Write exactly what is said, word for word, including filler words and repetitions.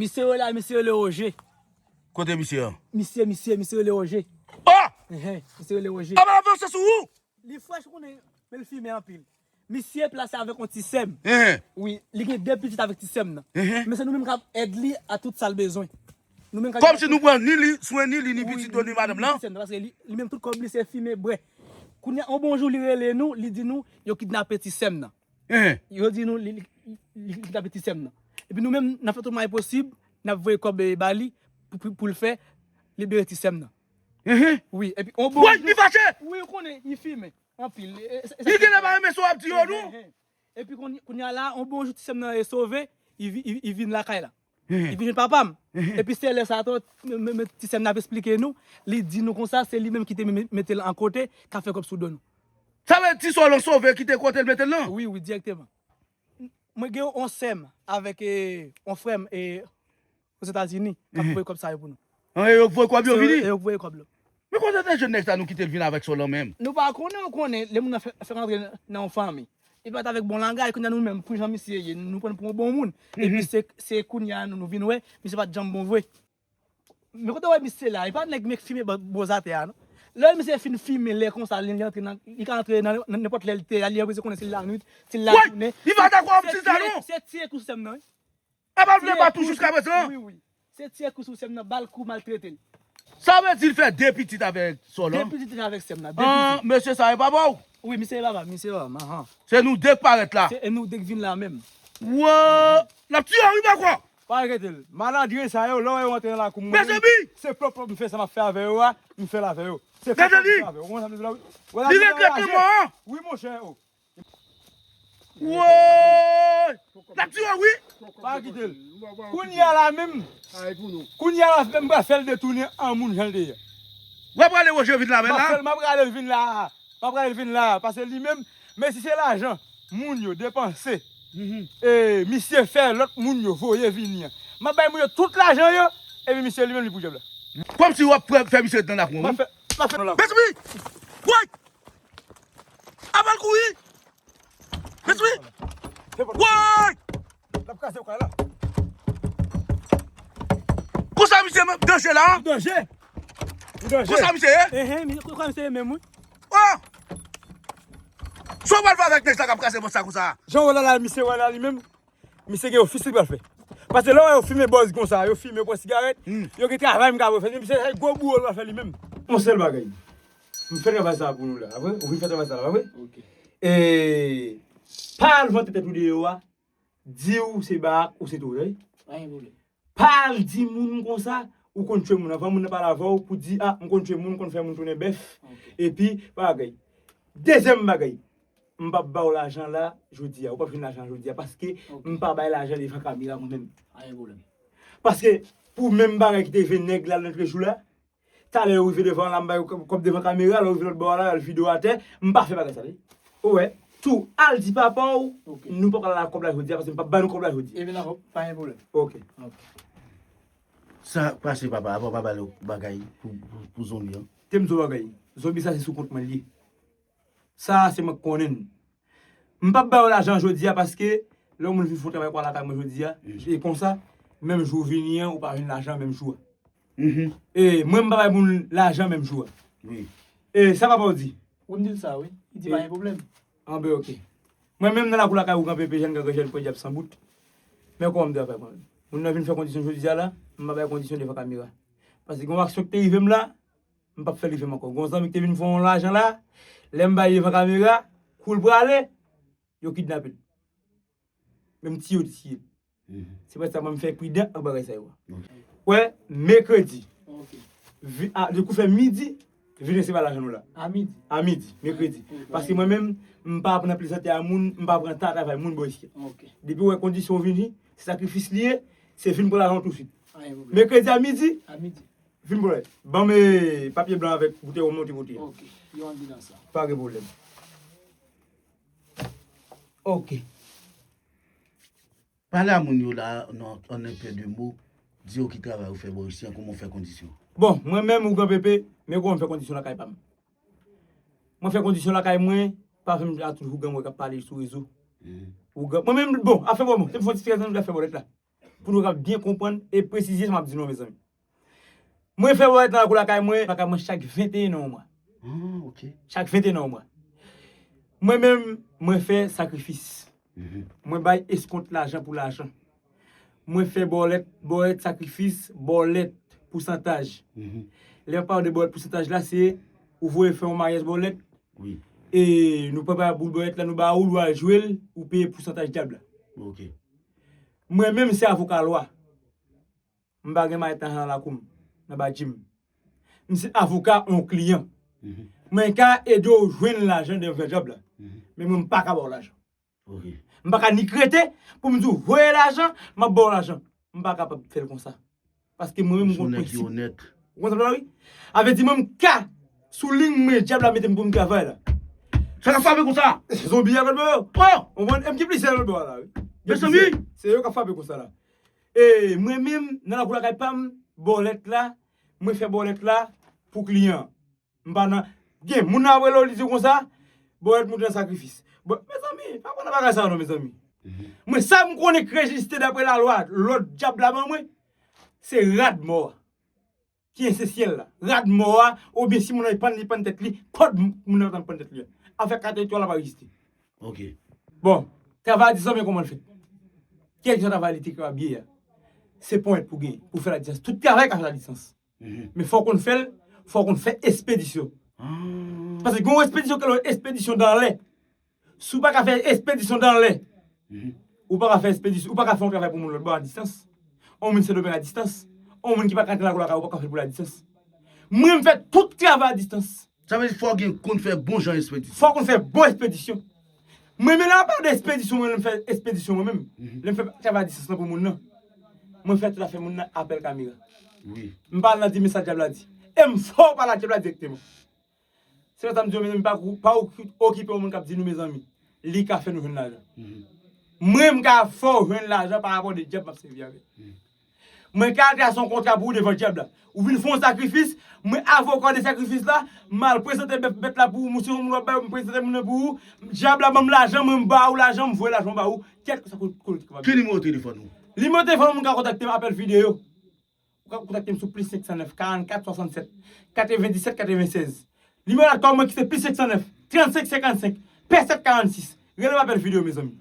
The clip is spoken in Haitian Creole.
Misye rele a, misye rele Roger. Kote misye an? Misye, misye, misye rele Roger. Oh! Enhen, misye rele Roger. Aba avanse sou ou! Li frèch ou konnen, men l fimen anpil. Misye plase avèk yon ti sè m. Enhen. Wi, li gen de pitit avèk ti sè m nan. Enhen. Men se nou menm k ap èd li a tout sa l bezwen. Nou menm k ap Kòmsi nou pran ni li, swen ni li, ni pitit yo, ni madanm lan. Paske li, li menm tout kòb li se fimen bwè. Kounye a, yon bon jou li rele nou, li di nou, yo kidnape ti sè m nan. Enhen. Yo di nou, li, li, li kidnape ti sè m nan. Epi nou menm, n ap fè tout mwayen posib, n ap voye kòb eh, ba li, pou, pou, pou l fè libere ti sè m nan. Enhen. Wi, epi yon bon Woy, li fache! Wi, ou konnen, li fimen. Anpil. E, e, e, Li genlè pa renmen sa w ap di yo, non? Enhen. Epi kounye kounye a la, yon bon jou ti sè m nan e sove, li vi- li- li vin lakay la. Li vin jwenn papa m. Epi se lè sa a tou, men- men- men ti sè m nan ap esplike nou, li di nou konsa, se li menm ki te me- mete l an kote, k ap fè kòb sou do nou. Sa vle di ti sè w lan sove kite kote l mete l lan? Wi, wi, dirèkteman. Mwen gen yon sè m avèk eh, yon frè m eh, Ozetazini, k ap voye kòb sa yo pou nou. An, e yo voye kòb yo vini? E yo voye kòb la. Men kote te jwenn nèg sa nou kite l vin avèk sè w lan menm? Nou pa konnen, ou konnen, lè moun nan fè, fè rantre nan yon fanmi. Li pa t avèk bon langaj, kounye a nou menm, pou jan misye ye, nou pran l pou yon bon moun. Epi se, se kounye a nou, nou vin wè, misye pa t janm bon vre. Men kote w wè misye la, li pa nèg men k fimen bò- bò atè a, non. Lè misye fin fimen, lè konsa, li, li antre nan, li ka antre nan, nan nenpòt lè li te, li antre konnen si l lannwit, si l Woy! Lajounen. Li pa dakò ap di sa, non? Se tiye kou sè m nan, wi. Apa l vle bat ou jiska prezan? Wi, wi. Se tiye kou sou sè m nan, ba l kou, maltrete l. Sa vle di l fè de pitit avèk sè w lan? De pitit avèk sè m nan, de An, pitit. Mesye sa e papa w? Wi, misye e papa m, misye e papa m, ahan. Se nou de k parèt la. Se e nou de k vin la menm. Woy! L ap tiye w, wi, papa! Pa enkyete l. Malandren sa yo, lè w wè yo antre nan lakou mwen, Mezanmi! Se pwòp pwòp m fè sa m ap fè avè yo a, m fè l avè yo. Se pwòp pwòp m fè avè yo. Ou konprann sa m di la, wi? Wè la Li regrèt mò an! Wi, monchè, o. Woy! L ap tiye w, wi! Pa kite l. Kounye a la menm, kounye a la menm, m pral fè l detounen an moun jan l te ye. W ap rale Woje vin la menm M ap la? fè l, m ap rale l vin la. M ap rale l vin la. Paske li menm, men si se lajan moun yo depanse, e misye fè lòt moun yo voye vini an. M ap bay moun yo tout lajan yo, epi misye li menm li pou djòb la. Kòmsi w ap fè, fè misye ret nan lakou M an, ap fè, m ap fè nan lakou. Mezanmi! Woy! Apa l kouri! Mezanmi! Woy! L ap kraze w kay la. Konsa misye danje la? Danje! Danje! Konsa misye ye? Enhen, mi kwa misye menm, wi. Oh! Sa w pral fè avèk nèg sa k ap kraze bòs sa konsa? Jan w wè la la, misye wè la li menm. Misye gen ofis li pral fè. Paske lè w wè yo fimen bòz konsa, yo fimen, yo pran sigarèt, yo gen travay m ka fè. Misye se gwo bouwo l pral fè li menm. Yon sèl bagay. M fè travay sa pou nou la, pa vre? Ou vin fè travay sa la, pa vre? Ok. E pa al vante tèt ou deyò a, di w se Barak ou se tou, wi. Pa gen pwoblèm. Pa al di moun konsa, ou konn tchwe moun. Anvan moun nan pale avè w pou di, a, m konn tchwe moun, m konn fè moun tounen bèf. Ok. Epi, pa bagay. Dezyèm bagay, m p ap ba w lajan la jodi a. Ou p ap jwenn lajan jodi a paske Ok. M pa bay lajan devan kamera mwen menm. Pa gen pwoblèm. Paske pou menm bagay ki te rive nèg la nan trejou la, talè yo rive devan la, m bay yo kòb devan kamera, lè yo rive lòt bò a la, y al vide w atè, m pa fè bagay sa, wi. Ou wè, tou, al di papa w, Ok. Nou p ap al la kòb la jodi a, paske m p ap ba nou kòb la jodi a. Epi nan pa gen pwoblèm. Ok. Sa pase papa, apa w pa ba l bagay pou, pou, pou zonbi an? Te m di w bagay. Zonbi sa se sou kont mwen l ye. Sa se mwen k konnen l. M p ap ba yo lajan jodi a paske lè yon moun vin fè yon travay pou al lakay mwen jodi a, e konsa, menm jou w vini an, ou pa jwenn lajan menm jou a. E mwen m pa bay moun lajan menm jou a. Wi. E sa papa w di? Ou m di l sa, wi. Li di pa gen pwoblèm. Anben, ok. Mwen menm nan lakou lakay ou kanpe pe jèn gagre jèn pwè dyab san bout. Men kòman m travay mwen menm. Moun nan vin fè kondisyon jodi a la, m pa bay kondisyon devan kamera. Paske gen yon aksyon ki te rive m la, m p ap fè l rive m ankò. Gen yon zanmi ki te vin fè yon lajan la, lè m bay li devan kamera, kou l prale, yo kidnape l. Menm tiye yo te tiye l. Se pou sa mwen m fè pridan ak bagay sa yo. Wè, mekredi. Ok. Vi- a- Depi w fè midi, vin resevwa lajan nou la. A midi. A midi, mekredi. Ok. Paske mwen menm, m pa pran plezantè a moun, m pa pran ta travay moun bò isi. Ok. Depi w wè kondisyon w vini, se sakrifis li ye, se vin pran lajan w tousuit. Pa gen pwoblèm. Mekredi a midi, A midi. vin pran. Ban m eh, papye blan avèk boutèy w monte kote a. Ok. Yo andidan sa. Pa gen pwoblèm. Ok. Pale a moun yo la, nan, an un peu de mo, di yo ki travay ou fè bò isi an, kòman w fè kondisyon. Bon, mwen menm, ougan pepe, men kòman m fè kondisyon lakay pa m. Mwen fè kondisyon lakay mwen, pa fè m a tout ougan mwen k ap pale sou rezo. Ougan, mwen menm, bon, afè bon, bon, se m fè yon ti trèt nan afè bòlèt la. Pou nou kapab byen konprann e presize sa m ap di nou an, mezanmi. Mwen fè bòlèt nan lakou lakay mwen, lakay mwen chak venteyen nan yon mwa. Ah, ok. Chak venteyen nan yon mwa. Mwen menm, mwen fè sakrifis. Mwen bay eskont lajan pou lajan. Mwen fè bòlèt, bòlèt sakrifis, bòlèt pousantaj. Lè m ap pale de bòlèt pousantaj la, se ou voye fè yon maryaj bòlèt. Wi. E nou prepare boul bòlèt la, nou ba ou, ou al jwe l, ou peye pousantaj dyab la. Ok. Mwen menm se avoka lwa. M pa gen maryaj nan lakou m, nan ba jim. M se avoka yon kliyan. Mwen ka ede w jwenn lajan de vè dyab la. Men mwen m pa ka ba w lajan. Ok. M pa ka nik rete pou m di w voye lajan, m ap ba w lajan. M pa kapab fè l konsa. Paske mwen menm m Son gon nèg ki prensip. Onèt. Ou konprann sa m di w la, wi? A vle di mwen m ka sou liy mwen dyab la mete m pou m travay la. Sa k ap frape konsa? Zonbi a lòt bò yo. Oh! Ou konprann? E m gen plizyè lòt bò la, wi. Mezanmi! Se yo k ap frape konsa la. E mwen menm, nan lakou lakay pa m, bòlèt la, mwen fè bòlèt la pou kliyan. M pa nan. Gen moun nan ap rele w, li di w konsa, bòlèt moute nan sakrifis. Bon, mezanmi, pa pran nan bagay sa yo non, mezanmi. Mwen, sa m konnen k rejiste daprè lalwa, lòd dyab la ban mwen, se rad mò a ki ensesyèl la. Rad mò a, oubyen si moun nan pann li pann tèt li, kòd moun nan pann tèt li a. Afè katretwa la pa egziste. Ok. Bon, travay a distans, men kòman l fèt? Kèlkeswa travay li te ka ye a, se ponyèt pou genyen, pou fè l a distans. Tout travay ka fèt a distans. Men fò w konn fè l, fò w konn fè espedisyon. Paske gen yon espedisyon ki rele espedisyon dan lè. Si w pa ka fè espedisyon dan lè, ou pa ka fè espedisyon, ou pa ka fè yon travay pou moun lòt bò a distans. Yon moun Sendomeng a distans. Yon moun ki pa ka antre nan lakou lakay ou pa ka fè l pou l a distans. Mwen, m fè tout travay a distans. Sa vle di fò w gen konn fè bon jan espedisyon. Fò w konn fè bon espedisyon. Mwen menm lè m ap pale de espedisyon, mwen lè m fè espedisyon mwen menm. Lè m fè travay a distans lan pou moun nan. Mwen fè tout afè moun nan apèl kamera. Wi. M pa al nan di men sa dyab la di. E m fò pale a dyab la dirèkteman. Se konsa m di yo, mezanmi, pa, pa okipe yon moun k ap di nou, mezanmi, li ka fè nou jwenn lajan. Mwen, m ka fè w jwenn lajan pa rapò de dyab m ap sèvi avè l. Mwen ka al trase yon kontra pou ou devan dyab la. Ou vin fè yon sakrifis, mwen avoka de sakrifis la, m al prezante bèt, bèt la pou ou, si se yon moun w ap bay, m prezante moun nan pou ou, dyab la ban m lajan, mwen m ba ou lajan, m voye lajan ba ou, kèlkeswa kote kote w kapab. Ki nimewo telefòn ou? Nimewo telefòn mwen ka kontakte m, apèl videyo. Ou ka kontakte m sou plis senk san nèf, karannkat, swasannsèt, katrevenndisèt, katrevennsèz. Nimewo la kò mwen ki se plis senk san nèf, trannsenk, senkannsenk, sèt, karannsis. Rele m, apèl videyo, mezanmi.